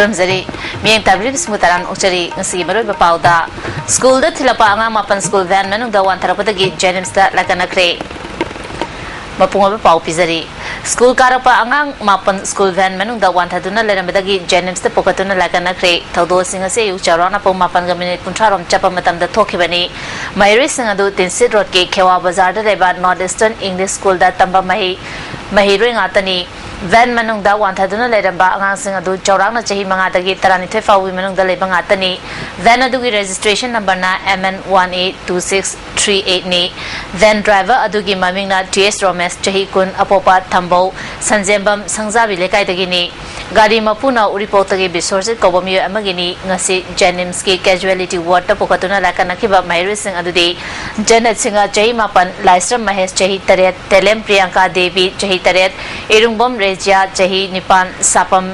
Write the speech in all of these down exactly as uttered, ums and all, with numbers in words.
ꯈꯨꯔꯨꯝꯖꯔꯤ꯫ ꯃꯤꯠꯌꯦꯡ ꯇꯥꯕꯤꯔꯤꯕꯁꯤꯡꯕꯨ ꯇꯔꯥꯝꯅ ꯑꯣꯛꯆꯔꯤ꯫ ꯉꯁꯤꯒꯤ ꯃꯔꯨꯑꯣꯏꯕ ꯄꯥꯎꯗ, ꯁ꯭ꯀꯨꯜꯗ ꯊꯤꯜꯂꯛꯄ ꯑꯉꯥꯡ ꯃꯥꯄꯟ ꯁ꯭ꯀꯨꯜ ꯚꯦꯟ ꯃꯅꯨꯡꯗ ꯋꯥꯟꯊꯔꯛꯄꯗꯒꯤ ꯖꯦꯅꯤꯝꯁꯇ ꯂꯥꯏꯀꯠꯅꯈ꯭ꯔꯦ꯫ ꯃꯄꯨꯡ ꯑꯣꯏꯕ ꯄꯥꯎ ꯄꯤꯖꯔꯤ꯫ ꯁ꯭ꯀꯨꯜ ꯀꯥꯔꯛꯄ ꯑꯉꯥꯡ ꯃꯥꯄꯟ ꯁ꯭ꯀꯨꯜ ꯚꯦꯟ ꯃꯅꯨꯡꯗ ꯋꯥꯟꯊꯗꯨꯅ ꯂꯩꯔꯝꯕꯗꯒꯤ ꯖꯦꯅꯤꯝꯁꯇ ꯄꯨꯈꯠꯇꯨꯅ ꯂꯥꯏꯀꯠꯅꯈ꯭ꯔꯦ꯫ ꯊꯧꯗꯣꯛ ꯑꯁꯤ ꯉꯁꯤ ꯑꯌꯨꯛ ꯆꯥꯎꯔꯥꯛꯅ ꯄꯨꯡ ꯃꯥꯄꯟꯒ ꯃꯤꯅꯤꯠ ꯀꯨꯟꯊ꯭ꯔꯥ ꯔꯣꯝ ꯆꯠꯄ ꯃꯇꯝꯗ ꯊꯣꯛꯈꯤꯕꯅꯤ꯫ ꯃꯍꯩꯔꯣꯏꯁꯤꯡ ꯑꯗꯨ ꯇꯤꯟꯁꯤꯠ ꯔꯣꯗꯀꯤ ꯈꯦꯋꯥ ꯕꯖꯥꯔꯗ ꯂꯩꯕ ꯅꯣꯔꯠ ꯏꯁꯇꯔꯟ ꯏꯪꯂꯤꯁ ꯁ꯭ꯀꯨꯜꯗ ꯇꯝꯕ ꯃꯍꯩ, ꯃꯍꯩꯔꯣꯏ ꯉꯥꯛꯇꯅꯤ꯫ ꯚꯦꯟ ꯃꯅꯨꯡꯗ ꯋꯥꯟꯊꯗꯨꯅ ꯂꯩꯔꯝꯕ ꯑꯉꯥꯡꯁꯤꯡ ꯑꯗꯨ ꯆꯥꯎꯔꯥꯛꯅ ꯆꯍꯤ ꯃꯉꯥꯗꯒꯤ ꯇꯔꯥꯅꯤꯊꯣꯏ ꯐꯥꯎꯕꯒꯤ ꯃꯅꯨꯡꯗ ꯂꯩꯕ ꯉꯥꯛꯇꯅꯤ꯫ ꯚꯦꯟ ꯑꯗꯨꯒꯤ registration numberꯅ M N one eight two six three eight ꯅꯤ꯫ ꯚꯦꯟ ꯗ꯭ꯔꯥꯏꯚꯔ ꯑꯗꯨꯒꯤ ꯃꯃꯤꯡꯅ T S ꯔꯣꯃꯦꯁ, ꯆꯍꯤ ꯀꯨꯟ, ꯑꯄꯣꯛꯄ ꯊꯝꯕꯧ, ꯁꯟꯖꯦꯝꯕꯝ, ꯁꯪꯖꯥꯕꯤ ꯂꯩꯀꯥꯏꯗꯒꯤꯅꯤ꯫ ꯒꯥꯔꯤ ꯃꯄꯨꯅ ꯎꯔꯤꯄꯣꯛꯇꯒꯤ ꯕꯤꯁ꯭ꯋꯔꯖꯤꯠ ꯀꯧꯕ ꯃꯤꯑꯣꯏ ꯑꯃꯒꯤꯅꯤ꯫ ꯉꯁꯤ ꯖꯦꯅꯤꯝꯁꯀꯤ casualty wardꯇ ꯄꯨꯈꯠꯇꯨꯅ ꯂꯥꯏꯀꯠꯅꯈꯤꯕ ꯃꯍꯩꯔꯣꯏꯁꯤꯡ ꯑꯗꯨꯗꯤ ꯖꯦꯅꯦꯠ ꯁꯤꯡꯍ, ꯆꯍꯤ ꯃꯥꯄꯟ, ꯂꯥꯏꯁ꯭ꯔꯝ ꯃꯍꯦꯁ, ꯆꯍꯤ ꯇꯔꯦꯠ, ꯇꯦꯂꯦꯝ ꯄ꯭ꯔꯤꯌꯥꯡꯀꯥ ꯗꯦꯕꯤ, ꯆꯍꯤ ꯇꯔꯦꯠ, ꯏꯔꯨꯡꯕꯝ ꯔꯦꯖꯤꯌꯥ, ꯆꯍꯤ ꯅꯤꯄꯥꯟ, ꯁꯥꯄꯝ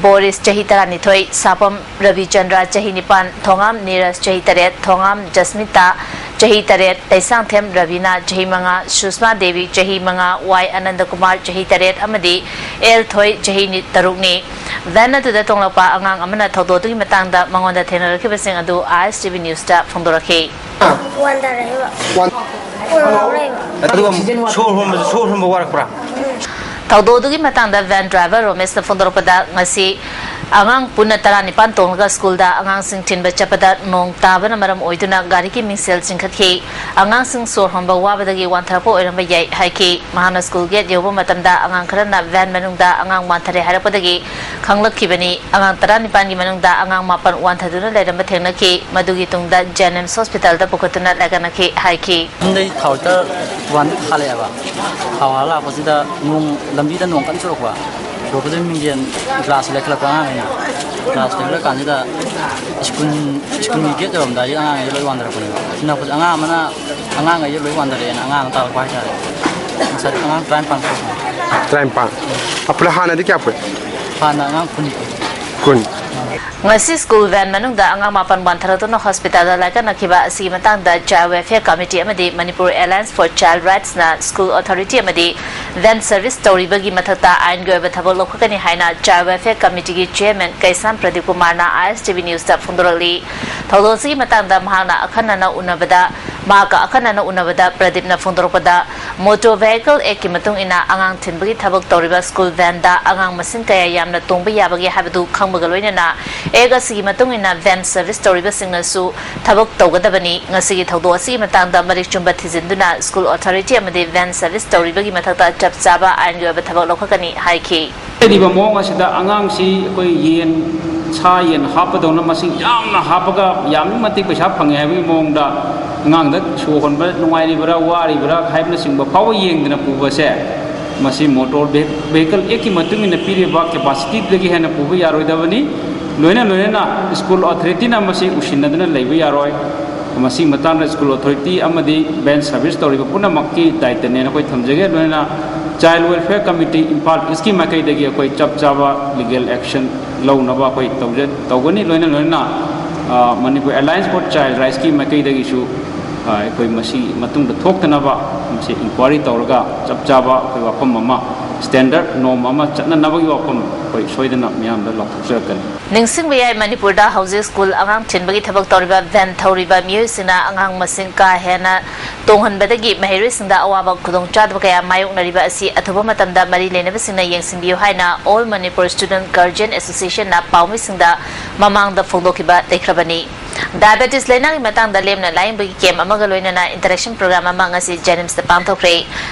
ꯕꯣꯔꯤꯁ, ꯆꯍꯤ ꯇꯔꯥꯅꯤꯊꯣꯏ, ꯁꯥꯄꯝ ꯔꯕꯤꯆꯟꯗ꯭ꯔ, ꯆꯍꯤ ꯅꯤꯄꯥꯟ, ꯊꯣꯉꯥꯝ ꯅꯤꯔꯖ, ꯆꯍꯤ ꯇꯔꯦꯠ, ꯊꯣꯉꯥꯝ ꯖꯁꯃꯤꯇꯥ, ꯆꯍꯤ ꯇꯔꯦꯠ, ꯂꯩꯁꯥꯡꯊꯦꯝ ꯔꯕꯤꯅꯥ, ꯆꯍꯤ ꯃꯉꯥ, ꯁꯨꯁꯃꯥ ꯗꯦꯕꯤ, ꯆꯍꯤ ꯃꯉꯥ, ꯋꯥꯏ ꯑꯅꯟꯗꯀꯨꯃꯥꯔ, ꯆꯍꯤ ꯇꯔꯦꯠ, ꯑꯃꯗꯤ ꯑꯦꯜ ꯊꯣꯏ, ꯆꯍꯤ ꯅꯤ-, ꯇꯔꯨꯛꯅꯤ꯫ ꯚꯦꯟ ꯑꯗꯨꯗ ꯇꯣꯡꯂꯛꯄ ꯑꯉꯥꯡ ꯑꯃꯅ ꯊꯧꯗꯣꯛ ꯑꯗꯨꯒꯤ ꯃꯇꯥꯡꯗ ꯃꯉꯣꯟꯗ ꯊꯦꯡꯅꯔꯛꯈꯤꯕꯁꯤꯡ ꯑꯗꯨ ISTV Newsꯇ ꯐꯣꯡꯗꯣꯔꯛꯈꯤ꯫ ꯋꯥꯟꯊꯔꯛꯏꯕ꯫ ꯋꯥꯟ- ꯀꯣꯟ ꯂꯧꯔꯛꯏꯕ꯫ ꯑꯗꯨꯒ ꯁꯣꯔ ꯍꯣꯟꯕꯁꯨ, ꯁꯣꯔ ꯍꯣꯟꯕ ꯋꯥꯔꯛꯄ꯭ꯔꯥ? ꯊꯧꯗꯣꯛ ꯑꯗꯨꯒꯤ ꯃꯇꯥꯡꯗ ꯚꯦꯟ ꯗ꯭ꯔꯥꯏꯚꯔ ꯔꯣꯃꯦꯁꯅ ꯐꯣꯡꯗꯣꯔꯛꯄꯗ, ꯉꯁꯤ ꯑꯉꯥꯡ ꯄꯨꯟꯅ ꯇꯔꯥꯅꯤꯄꯥꯟ ꯇꯣꯡꯂꯒ ꯁ꯭ꯀꯨꯜꯗ ꯑꯉꯥꯡꯁꯤꯡ ꯊꯤꯟꯕ ꯆꯠꯄꯗ ꯅꯣꯡ ꯇꯥꯕꯅ ꯃꯔꯝ ꯑꯣꯏꯗꯨꯅ ꯒꯥꯔꯤꯒꯤ ꯃꯤꯡꯁꯦꯜ ꯆꯤꯡꯈꯠꯈꯤ꯫ ꯑꯉꯥꯡꯁꯤꯡ ꯁꯣꯔ ꯍꯣꯟꯕ ꯋꯥꯕꯗꯒꯤ ꯋꯥꯟꯊꯔꯛꯄ ꯑꯣꯏꯔꯝꯕ ꯌꯥꯏ ꯍꯥꯏꯈꯤ꯫ ꯃꯍꯥꯛꯅ ꯁ꯭ꯀꯨꯜ ꯒꯦꯠ ꯌꯧꯕ ꯃꯇꯝꯗ ꯑꯉꯥꯡ ꯈꯔꯅ ꯚꯦꯟ ꯃꯅꯨꯡꯗ ꯑꯉꯥꯡ ꯋꯥꯟꯊꯔꯦ ꯍꯥꯏꯔꯛꯄꯗꯒꯤ ꯈꯪꯂꯛꯈꯤꯕꯅꯤ꯫ ꯑꯉꯥꯡ ꯇꯔꯥꯅꯤꯄꯥꯟꯒꯤ ꯃꯅꯨꯡꯗ ꯑꯉꯥꯡ ꯃꯥꯄꯟ ꯋꯥꯟꯊꯗꯨꯅ ꯂꯩꯔꯝꯕ ꯊꯦꯡꯅꯈꯤ꯫ ꯃꯗꯨꯒꯤ ꯇꯨꯡꯗ ꯖꯦꯅꯤꯝꯁ ꯍꯣꯁꯄꯤꯇꯥꯜꯗ ꯄꯨꯈꯠꯇꯨꯅ ꯂꯥꯏꯀꯠꯅꯈꯤ ꯍꯥꯏꯈꯤ꯫ ꯌꯨꯝꯗꯩ ꯊꯥꯎ ꯂꯤꯇꯔ ꯋꯥꯟ ꯍꯥꯜꯂꯛꯑꯦꯕ꯫ ꯊꯥꯎ ꯍꯥꯜꯂ ꯂꯥꯛꯄꯁꯤꯗ ꯅꯣꯡ, ꯂꯝꯕꯤꯗ ꯅꯣꯡ ꯀꯟꯅ ꯆꯨꯔꯛꯄ꯫ ꯆꯨꯔꯛꯄꯗꯨꯗ ꯃꯤꯡꯖꯦꯜ ꯒ꯭ꯂꯥꯁ ꯂꯩꯈꯠꯂꯛꯄ ꯑꯉꯥꯡꯈꯩꯅ꯫ ꯒ꯭ꯂꯥꯁ ꯂꯩꯈꯠꯂꯛ ꯀꯥꯟꯁꯤꯗ ꯁ꯭ꯀꯨꯜ, ꯁ꯭ꯀꯨꯜꯒꯤ ꯒꯦꯠ ꯌꯧꯔꯝꯗꯥꯏꯁꯤꯗ ꯑꯉꯥꯡꯈꯩꯁꯦ ꯂꯣꯏ ꯋꯥꯟꯊꯔꯛꯄꯅꯦꯕ꯫ ꯊꯤꯟꯅꯔꯛꯄꯁꯦ ꯑꯉꯥꯡ ꯑꯃꯅ, ꯑꯉꯥꯡꯈꯩꯁꯦ ꯂꯣꯏ ꯋꯥꯟꯊꯔꯛꯑꯦꯅ ꯑꯉꯥꯡ ꯑꯃ ꯇꯥꯔꯛꯄ ꯍꯥꯏꯇꯥꯔꯦ꯫ ꯉꯁꯥꯏ ꯑꯉꯥꯡ ꯇꯔꯥꯅꯤꯄꯥꯟ ꯊꯣꯛꯄꯅꯦ꯫ ꯇꯔꯥꯅꯤꯄꯥꯟ? ꯑ, ꯄꯨꯂꯞ ꯍꯥꯟꯅꯗꯤ ꯀꯌꯥ ꯄꯨꯏ? ꯍꯥꯟꯅ ꯑꯉꯥꯡ ꯀꯨꯟ ꯄꯨꯏ꯫ ꯀꯨꯟ? ꯉꯁꯤ ꯁ꯭ꯀꯨꯜ ꯚꯦꯟ ꯃꯅꯨꯡꯗ ꯑꯉꯥꯡ ꯃꯥꯄꯟ ꯋꯥꯟꯊꯔꯗꯨꯅ ꯍꯣꯁꯄꯤꯇꯥꯜꯗ ꯂꯥꯏꯀꯠꯅꯈꯤꯕ ꯑꯁꯤꯒꯤ ꯃꯇꯥꯡꯗ Child Welfare Committee ꯑꯃꯗꯤ Manipur Alliance for Child Rightsꯅ ꯁ꯭ꯀꯨꯜ ꯑꯣꯊꯣꯔꯤꯇꯤ ꯑꯃꯗꯤ ꯚꯦꯟ ꯁꯔꯚꯤꯁ ꯇꯧꯔꯤꯕꯒꯤ ꯃꯊꯛꯇ ꯑꯥꯏꯟꯒꯤ ꯑꯣꯏꯕ ꯊꯕꯛ ꯂꯧꯈꯠꯀꯅꯤ ꯍꯥꯏꯅ Child Welfare Committeeꯒꯤ ꯆꯤꯌꯔꯃꯦꯟ ꯀꯩꯁꯥꯝ ꯄ꯭ꯔꯗꯤꯞ ꯀꯨꯃꯥꯔꯅ ISTV Newsꯇ ꯐꯣꯡꯗꯣꯔꯛꯂꯤ꯫ ꯊꯧꯗꯣꯛ ꯑꯁꯤꯒꯤ ꯃꯇꯥꯡꯗ ꯃꯍꯥꯛꯅ ꯑꯈꯟꯅꯅ ꯎꯅꯕꯗ ꯃꯍꯥꯛꯀ ꯑꯈꯟꯅꯅ ꯎꯅꯕꯗ ꯄ꯭ꯔꯗꯤꯞꯅ ꯐꯣꯡꯗꯣꯔꯛꯄꯗ, Motor Vehicle Actꯀꯤ ꯃꯇꯨꯡ ꯏꯟꯅ ꯑꯉꯥꯡ ꯊꯤꯟꯕꯒꯤ ꯊꯕꯛ ꯇꯧꯔꯤꯕ ꯁ꯭ꯀꯨꯜ ꯚꯦꯟꯗ ꯑꯉꯥꯡ ꯃꯁꯤꯡ ꯀꯌꯥ ꯌꯥꯝꯅ ꯇꯣꯡꯕ ꯌꯥꯕꯒꯦ ꯍꯥꯏꯕꯗꯨ ꯈꯪꯕꯒ ꯂꯣꯏꯅꯅ ꯑꯦꯛ ꯑꯁꯤꯒꯤ ꯃꯇꯨꯡ ꯏꯟꯅ ꯚꯦꯟ ꯁꯔꯚꯤꯁ ꯇꯧꯔꯤꯕꯁꯤꯡꯅꯁꯨ ꯊꯕꯛ ꯇꯧꯒꯗꯕꯅꯤ꯫ ꯉꯁꯤꯒꯤ ꯊꯧꯗꯣꯛ ꯑꯁꯤꯒꯤ ꯃꯇꯥꯡꯗ ꯃꯔꯤꯛ ꯆꯨꯝꯕ ꯊꯤꯖꯤꯟꯗꯨꯅ ꯁ꯭ꯀꯨꯜ ꯑꯣꯊꯣꯔꯤꯇꯤ ꯑꯃꯗꯤ ꯚꯦꯟ ꯁꯔꯚꯤꯁ ꯇꯧꯔꯤꯕꯒꯤ ꯃꯊꯛꯇ ꯆꯞ ꯆꯥꯕ ꯑꯥꯏꯟꯒꯤ ꯑꯣꯏꯕ ꯊꯕꯛ ꯂꯧꯈꯠꯀꯅꯤ ꯍꯥꯏꯈꯤ꯫ ꯂꯩꯔꯤꯕ ꯃꯑꯣꯡ ꯑꯁꯤꯗ ꯑꯉꯥꯡꯁꯤ ꯑꯩꯈꯣꯏ ꯌꯦꯟ, ꯁꯥ ꯌꯦꯟ ꯍꯥꯞꯄꯗꯧꯅ ꯃꯁꯤꯡ ꯌꯥꯝꯅ ꯍꯥꯞꯄꯒ ꯌꯥꯝꯅ ꯃꯇꯤꯛ ꯄꯩꯁꯥ ꯐꯪꯉꯦ ꯍꯥꯏꯕꯒꯤ ꯃꯑꯣꯡꯗ ꯑꯉꯥꯡꯗ ꯁꯣ ꯍꯣꯟꯕ ꯅꯨꯡꯉꯥꯏꯔꯤꯕ꯭ꯔꯥ, ꯋꯥꯔꯤꯕ꯭ꯔꯥ ꯍꯥꯏꯕꯅꯆꯤꯡꯕ ꯐꯥꯎꯕ ꯌꯦꯡꯗꯅ ꯄꯨꯕꯁꯦ, ꯃꯁꯤ Motor Vehicle Actꯀꯤ ꯃꯇꯨꯡ ꯏꯟꯅ ꯄꯤꯔꯤꯕ capacityꯗꯒꯤ ꯍꯦꯟꯅ ꯄꯨꯕ ꯌꯥꯔꯣꯏꯗꯕꯅꯤ꯫ ꯂꯣꯏꯅ ꯂꯣꯏꯅꯅ ꯁ꯭ꯀꯨꯜ ꯑꯣꯊꯣꯔꯤꯇꯤꯅ ꯃꯁꯤ ꯎꯁꯤꯟꯅꯗꯨꯅ ꯂꯩꯕ ꯌꯥꯔꯣꯏ꯫ ꯃꯁꯤꯒꯤ ꯃꯇꯥꯡꯗ ꯁ꯭ꯀꯨꯜ ꯑꯣꯊꯣꯔꯤꯇꯤ ꯑꯃꯗꯤ ꯚꯦꯟ ꯁꯔꯚꯤꯁ ꯇꯧꯔꯤꯕ ꯄꯨꯝꯅꯃꯛꯀꯤ ꯗꯥꯏꯇꯅꯦꯅ ꯑꯩꯈꯣꯏ ꯊꯝꯖꯒꯦ꯫ ꯂꯣꯏꯅꯅ Child Welfare Committee ꯏꯝꯐꯥꯜ ꯏꯁꯀꯤ ꯃꯥꯏꯀꯩꯗꯒꯤ ꯑꯩꯈꯣꯏ ꯆꯞ ꯆꯥꯕ ꯂꯤꯒꯦꯜ ꯑꯦꯛꯁꯟ ꯂꯧꯅꯕ ꯑꯩꯈꯣꯏ ꯇꯧꯖ-, ꯇꯧꯒꯅꯤ꯫ ꯂꯣꯏꯅ ꯂꯣꯏꯅꯅ, ꯑ, Manipur Alliance for Child Rightsꯀꯤ ꯃꯥꯏꯀꯩꯗꯒꯤꯁꯨ, ꯑ, ꯑꯩꯈꯣꯏ ꯃꯁꯤ ꯃꯇꯨꯡꯗ ꯊꯣꯛꯇꯅꯕ ꯃꯁꯤ ꯏꯟꯀ꯭ꯋꯥꯏꯔꯤ ꯇꯧꯔꯒ ꯆꯞ ꯆꯥꯕ ꯑꯩꯈꯣꯏ ꯋꯥꯐꯝ ꯑꯃ, ꯁ꯭ꯇꯦꯟꯗꯔꯠ ꯅꯣꯔꯝ ꯑꯃ ꯆꯠꯅꯅꯕꯒꯤ ꯋꯥꯐꯝ ꯑꯩꯈꯣꯏ ꯁꯣꯏꯗꯅ ꯃꯤꯌꯥꯝꯗ ꯂꯥꯎꯊꯣꯛꯆꯔꯛꯀꯅꯤ꯫ ꯅꯤꯡꯁꯤꯡꯕ ꯌꯥꯏ, ꯃꯅꯤꯄꯨꯔꯗ ꯍꯧꯖꯤꯛ ꯁ꯭ꯀꯨꯜ ꯑꯉꯥꯡ ꯊꯤꯟꯕꯒꯤ ꯊꯕꯛ ꯇꯧꯔꯤꯕ ꯚꯦꯟ ꯊꯧꯔꯤꯕ ꯃꯤꯑꯣꯏꯁꯤꯡꯅ ꯑꯉꯥꯡ ꯃꯁꯤꯡ ꯀꯥ ꯍꯦꯟꯅ ꯇꯣꯡꯍꯟꯕꯗꯒꯤ ꯃꯍꯩꯔꯣꯏꯁꯤꯡꯗ ꯑꯋꯥꯕ ꯈꯨꯗꯣꯡꯆꯥꯗꯕ ꯀꯌꯥ ꯃꯥꯌꯣꯛꯅꯔꯤꯕ ꯑꯁꯤ ꯑꯊꯨꯕ ꯃꯇꯝꯗ ꯃꯔꯤ ꯂꯩꯅꯕꯁꯤꯡꯅ ꯌꯦꯡꯁꯤꯟꯕꯤꯌꯨ ꯍꯥꯏꯅ All Manipur Student Guardian Associationꯅ ꯄꯥꯎꯃꯤꯁꯤꯡꯗ ꯃꯃꯥꯡꯗ ꯐꯣꯡꯗꯣꯛꯈꯤꯕ ꯂꯩꯈ꯭ꯔꯕꯅꯤ꯫ ꯗꯥꯏꯕꯦꯇꯤꯁ ꯂꯩꯅꯥꯒꯤ ꯃꯇꯥꯡꯗ ꯂꯦꯝꯅ ꯂꯥꯌꯦꯡꯕꯒꯤ ꯀꯦꯝꯞ ꯑꯃꯒ ꯂꯣꯏꯅꯅ ꯏꯟꯇꯔꯦꯛꯁꯟ ꯄ꯭ꯔꯣꯒ꯭ꯔꯥꯝ ꯑꯃ ꯉꯁꯤ JNIMSꯇ ꯄꯥꯡꯊꯣꯛꯈ꯭ꯔꯦ꯫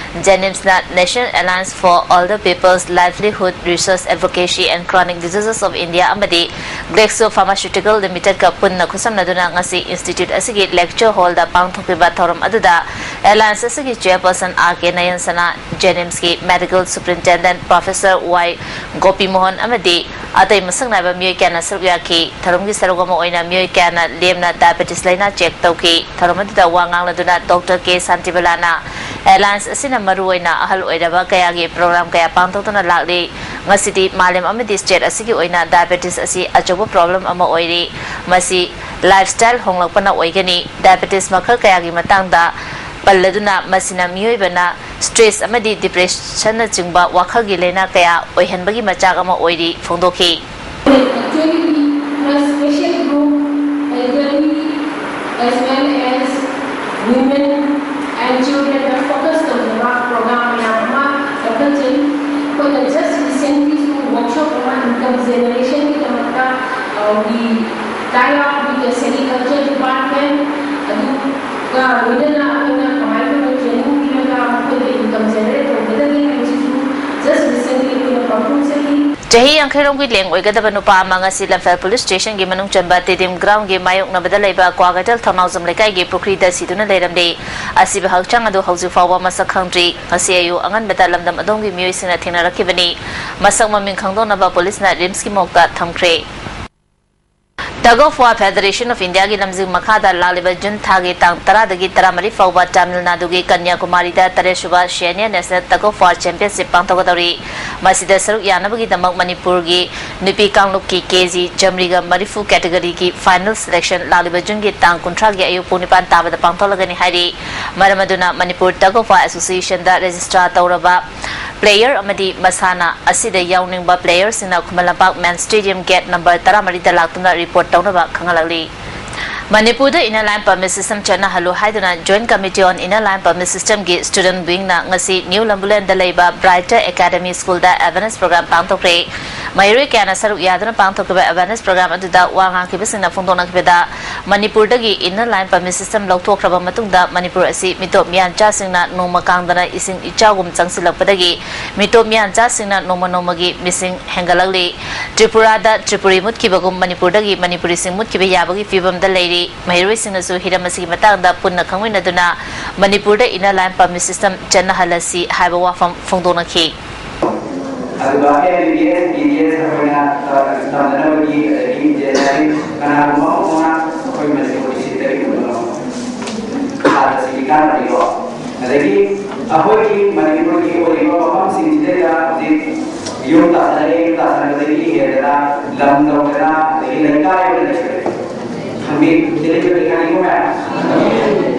JNIMSꯅ National Alliance for Older People's Livelihood, Research, Advocacy and Chronic Diseases of India ꯑꯃꯗꯤ Glaxo Pharmaceutical Limitedꯀ ꯄꯨꯟꯅ ꯈꯨꯠꯁꯝꯅꯗꯨꯅ ꯉꯁꯤ ꯏꯟꯁꯇꯤꯇ꯭ꯌꯨꯠ ꯑꯁꯤꯒꯤ ꯂꯦꯛꯆꯔ ꯍꯣꯜꯗ ꯄꯥꯡꯊꯣꯛꯈꯤꯕ ꯊꯧꯔꯝ ꯑꯗꯨꯗ Alliance ꯑꯁꯤꯒꯤ ꯆꯦꯌꯔꯄꯔꯁꯟ R K ꯅꯌꯟꯁꯅ, JNIMSꯀꯤ medical superintendent professor Y Gopimohan ꯑꯃꯗꯤ ꯑꯇꯩ ꯃꯁꯛ ꯅꯥꯏꯕ ꯃꯤꯑꯣꯏ ꯀꯌꯥꯅ ꯁꯔꯨꯛ ꯌꯥꯈꯤ꯫ ꯊꯧꯔꯝꯒꯤ ꯁꯔꯨꯛ ꯑꯃ ꯑꯣꯏꯅ ꯃꯤꯑꯣꯏ ꯀꯌꯥꯅ ꯂꯦꯝꯅ ꯗꯥꯏꯕꯦꯇꯤꯁ ꯂꯥꯏꯅꯥ ꯆꯦꯛ ꯇꯧꯈꯤ꯫ ꯊꯧꯔꯝ ꯑꯗꯨꯗ ꯋꯥ ꯉꯥꯡꯂꯗꯨꯅ ꯗꯣꯛꯇꯔ ꯀꯦ ꯁꯥꯟꯇꯤꯕꯂꯥꯅ Alliance ꯑꯁꯤꯅ ꯃꯔꯨꯑꯣꯏꯅ ꯑꯍꯜ ꯑꯣꯏꯔꯕ ꯀꯌꯥꯒꯤ ꯄ꯭ꯔꯣꯒ꯭ꯔꯥꯝ ꯀꯌꯥ ꯄꯥꯡꯊꯣꯛꯇꯨꯅ ꯂꯥꯛꯂꯤ꯫ ꯉꯁꯤꯗꯤ ꯃꯥꯂꯦꯝ ꯑꯃꯗꯤ state ꯑꯁꯤꯒꯤ ꯑꯣꯏꯅ diabetes ꯑꯁꯤ ꯑꯆꯧꯕ problem ꯑꯃ ꯑꯣꯏꯔꯤ꯫ ꯃꯁꯤ lifestyle ꯍꯣꯡꯂꯛꯄꯅ ꯑꯣꯏꯒꯅꯤ꯫ Diabetes ꯃꯈꯜ ꯀꯌꯥꯒꯤ ꯃꯇꯥꯡꯗ ꯄꯜꯂꯗꯨꯅ, ꯃꯁꯤꯅ ꯃꯤꯑꯣꯏꯕꯅ stress ꯑꯃꯗꯤ depressionꯅꯆꯤꯡꯕ ꯋꯥꯈꯜꯒꯤ ꯂꯥꯏꯅꯥ ꯀꯌꯥ ꯑꯣꯏꯍꯟꯕꯒꯤ ꯃꯆꯥꯛ ꯑꯃ ꯑꯣꯏꯔꯤ ꯐꯣꯡꯗꯣꯛꯈꯤ꯫ Actually, the special group, elderly as well as women and children ꯅ focus ꯇꯧꯖꯕ program ꯃꯌꯥꯝ ꯑꯃ ꯂꯧꯈꯠꯆꯩ꯫ ꯑꯩꯈꯣꯏꯅ just recentlyꯁꯨ workshop ꯑꯃ income generationꯒꯤꯗꯃꯛꯇ, ꯑ, we tie up with the sericulture department, ꯑꯗꯨꯒ ꯂꯣꯏꯅꯅ ꯑꯩꯈꯣꯏꯅ ꯀꯃꯥꯏꯅ ꯇꯧꯅ training ꯄꯤꯔꯒ ꯃꯈꯣꯏꯗ income generate ꯇꯧꯒꯗꯒꯦ ꯍꯥꯏꯕꯁꯤꯁꯨ just recently ꯑꯩꯈꯣꯏꯅ ꯄꯥꯡꯊꯣꯛꯆꯈꯤ꯫ ꯆꯍꯤ ꯌꯥꯡꯈꯩ ꯔꯣꯝꯒꯤ ꯂꯦꯡ ꯑꯣꯏꯒꯗꯕ ꯅꯨꯄꯥ ꯑꯃ ꯉꯁꯤ ꯂꯝꯐꯦꯜ police stationꯒꯤ ꯃꯅꯨꯡ ꯆꯟꯕ Tedim groundꯒꯤ ꯃꯥꯌꯣꯛꯅꯕꯗ ꯂꯩꯕ ꯀ꯭ꯋꯥꯀꯩꯊꯦꯜ ꯊꯧꯅꯥꯎꯖꯝ ꯂꯩꯀꯥꯏꯒꯤ ꯄꯨꯈ꯭ꯔꯤꯗ ꯁꯤꯗꯨꯅ ꯂꯩꯔꯝꯂꯦ꯫ ꯑꯁꯤꯕ ꯍꯛꯆꯥꯡ ꯑꯗꯨ ꯍꯧꯖꯤꯛ ꯐꯥꯎꯕ ꯃꯁꯛ ꯈꯪꯗ꯭ꯔꯤ꯫ ꯉꯁꯤ ꯑꯌꯨꯛ ꯑꯉꯟꯕꯗ ꯂꯝꯗꯝ ꯑꯗꯣꯝꯒꯤ ꯃꯤꯑꯣꯏꯁꯤꯡꯅ ꯊꯦꯡꯅꯔꯛꯈꯤꯕꯅꯤ꯫ ꯃꯁꯛ ꯃꯃꯤꯡ ꯈꯪꯗꯣꯛꯅꯕ policeꯅ RIMSꯀꯤ morgueꯇ ꯊꯝꯈ꯭ꯔꯦ꯫ Tug of War Federation of Indiaꯒꯤ ꯂꯝꯖꯤꯡ ꯃꯈꯥꯗ ꯂꯥꯛꯂꯤꯕ June ꯊꯥꯒꯤ ꯇꯥꯡ ꯇꯔꯥꯗꯒꯤ ꯇꯔꯥꯃꯔꯤ ꯐꯥꯎꯕ ꯇꯥꯃꯤꯜ ꯅꯥꯗꯨꯒꯤ ꯀꯟꯌꯥꯀꯨꯃꯥꯔꯤꯗ ꯇꯔꯦꯠꯁꯨꯕ Senior National Tug of War Championship ꯄꯥꯡꯊꯣꯛꯀꯗꯧꯔꯤ꯫ ꯃꯁꯤꯗ ꯁꯔꯨꯛ ꯌꯥꯅꯕꯒꯤꯗꯃꯛ ꯃꯅꯤꯄꯨꯔꯒꯤ ꯅꯨꯄꯤ ꯀꯥꯡꯂꯨꯞꯀꯤ KG ꯆꯥꯃꯔꯤꯒ ꯃꯔꯤꯐꯨ categoryꯒꯤ final selection ꯂꯥꯛꯂꯤꯕ Juneꯒꯤ ꯇꯥꯡ ꯀꯨꯟꯊ꯭ꯔꯥꯒꯤ ꯑꯌꯨꯛ ꯄꯨꯡ ꯅꯤꯄꯥꯟ ꯇꯥꯕꯗ ꯄꯥꯡꯊꯣꯛꯂꯒꯅꯤ ꯍꯥꯏꯔꯤ꯫ ꯃꯔꯝ ꯑꯗꯨꯅ Manipur Tug of War Associationꯗ register ꯇꯧꯔꯕ player ꯑꯃꯗꯤ ꯃꯁꯥꯟꯅ ꯑꯁꯤꯗ ꯌꯥꯎꯅꯤꯡꯕ playerꯁꯤꯡꯅ Khuman Lampak Main Stadium gate number ꯇꯔꯥꯃꯔꯤꯗ ꯂꯥꯛꯇꯨꯅ report ꯇꯧꯅꯕ ꯈꯪꯍꯜꯂꯛꯂꯤ꯫ ꯃꯅꯤꯄꯨꯔꯗ Inner Line Permit System ꯆꯠꯅꯍꯜꯂꯨ ꯍꯥꯏꯗꯨꯅ Joint Committee on Inner Line Permit Systemꯒꯤ student wingꯅ ꯉꯁꯤ New ꯂꯝꯕꯨꯂꯦꯟꯗ ꯂꯩꯕ Brighter Academy Schoolꯗ awareness program ꯄꯥꯡꯊꯣꯛꯈ꯭ꯔꯦ꯫ ꯃꯍꯩꯔꯣꯏ ꯀꯌꯥꯅ ꯁꯔꯨꯛ ꯌꯥꯗꯨꯅ ꯄꯥꯡꯊꯣꯛꯈꯤꯕ awareness program ꯑꯗꯨꯗ ꯋꯥ ꯉꯥꯡꯈꯤꯕꯁꯤꯡꯅ ꯐꯣꯡꯗꯣꯛꯅꯈꯤꯕꯗ, ꯃꯅꯤꯄꯨꯔꯗꯒꯤ Inner Line Permit System ꯂꯧꯊꯣꯛꯈ꯭ꯔꯕ ꯃꯇꯨꯡꯗ ꯃꯅꯤꯄꯨꯔ ꯑꯁꯤ ꯃꯤꯇꯣꯞ ꯃꯤꯌꯥꯟꯆꯥꯁꯤꯡꯅ ꯅꯣꯡꯃ ꯀꯥꯡꯗꯅ ꯏꯁꯤꯡ ꯏꯆꯥꯎꯒꯨꯝ ꯆꯪꯁꯤꯜꯂꯛꯄꯗꯒꯤ ꯃꯤꯇꯣꯞ ꯃꯤꯌꯥꯟꯆꯥꯁꯤꯡꯅ ꯅꯣꯡꯃ ꯅꯣꯡꯃꯒꯤ ꯃꯤꯁꯤꯡ ꯍꯦꯟꯒꯠꯂꯛꯂꯤ꯫ ꯇ꯭ꯔꯤꯄꯨꯔꯥꯗ ꯇ꯭ꯔꯤꯄꯨꯔꯤ ꯃꯨꯠꯈꯤꯕꯒꯨꯝ ꯃꯅꯤꯄꯨꯔꯗꯒꯤ ꯃꯅꯤꯄꯨꯔꯤꯁꯤꯡ ꯃꯨꯠꯈꯤꯕ ꯌꯥꯕꯒꯤ ꯐꯤꯕꯝꯗ ꯂꯩꯔꯤ꯫ ꯃꯍꯩꯔꯣꯏꯁꯤꯡꯅꯁꯨ ꯍꯤꯔꯝ ꯑꯁꯤꯒꯤ ꯃꯇꯥꯡꯗ ꯄꯨꯟꯅ ꯈꯪꯃꯤꯟꯅꯗꯨꯅ ꯃꯅꯤꯄꯨꯔꯗ InnerLine Permit System ꯆꯠꯅꯍꯜꯂꯁꯤ ꯍꯥꯏꯕ ꯋꯥꯐꯝ ꯐꯣꯡꯗꯣꯛꯅꯈꯤ꯫ ꯑꯗꯨꯒ MBBS, BDS ꯑꯩꯈꯣꯏꯅ ꯇꯝꯅꯅꯕꯒꯤ ꯑꯗꯒꯤ ꯖꯦꯅꯦꯔꯦꯜ ꯀꯅꯥꯒꯨꯝꯕ ꯑꯃ ꯑꯩꯈꯣꯏ ꯃꯅꯤꯄꯨꯔꯒꯤ ꯁꯤꯠꯇꯒꯤ ꯄꯨꯟꯕ ꯉꯝꯕ ꯁꯥꯇ꯭ꯔꯁꯤꯡꯒꯤ ꯀꯥꯟꯅꯕꯅꯤꯀꯣ꯫ ꯑꯗꯒꯤ ꯑꯩꯈꯣꯏꯒꯤ ꯃꯅꯤꯄꯨꯔꯒꯤ ꯑꯣꯏꯔꯤꯕ ꯃꯐꯝꯁꯤꯡꯁꯤꯗꯩꯗ ꯍꯧꯖꯤꯛ ꯌꯨꯝ ꯇꯥꯁꯜꯂꯛꯑꯦ, ꯌꯨꯝ ꯇꯥꯁꯜꯂꯛꯄꯗꯒꯤ ꯍꯦꯟꯗꯅ ꯂꯝ ꯂꯧꯗꯅ ꯑꯗꯒꯤ ꯂꯩꯀꯥꯏ ꯑꯣꯏꯅ ꯂꯩꯁꯜꯂꯛꯑꯦ꯫ ꯈꯪꯕꯤ, delivery ꯈꯪꯉꯤꯀꯣ ꯃꯌꯥꯝ?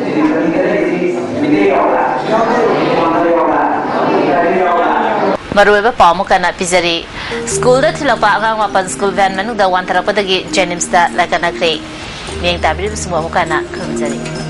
Delivery ꯗ ꯂꯩꯔꯤꯁꯤ ꯃꯤꯇꯩ ꯌꯥꯎꯕ꯭ꯔꯥ? ꯄꯥꯡꯒꯜ ꯌꯥꯎꯕ꯭ꯔꯥ? ꯇ꯭ꯔꯥꯏꯕꯦꯜ ꯌꯥꯎꯕ꯭ꯔꯥ? ꯃꯔꯨꯑꯣꯏꯕ ꯄꯥꯎ ꯑꯃꯨꯛ ꯍꯟꯅ ꯄꯤꯖꯔꯤ꯫ ꯁ꯭ꯀꯨꯜꯗ ꯊꯤꯜꯂꯛꯄ ꯑꯉꯥꯡ ꯃꯥꯄꯟ ꯁ꯭ꯀꯨꯜ ꯚꯦꯟ ꯃꯅꯨꯡꯗ ꯋꯥꯟꯊꯔꯛꯄꯗꯒꯤ ꯖꯦꯅꯤꯝꯁꯇ ꯂꯥꯏꯀꯠꯅꯈ꯭ꯔꯦ꯫ ꯃꯤꯠꯌꯦꯡ ꯇꯥꯕꯤꯔꯤꯕꯁꯤꯡꯕꯨ ꯑꯃꯨꯛ ꯍꯟꯅ ꯈꯨꯔꯨꯝꯖꯔꯤ꯫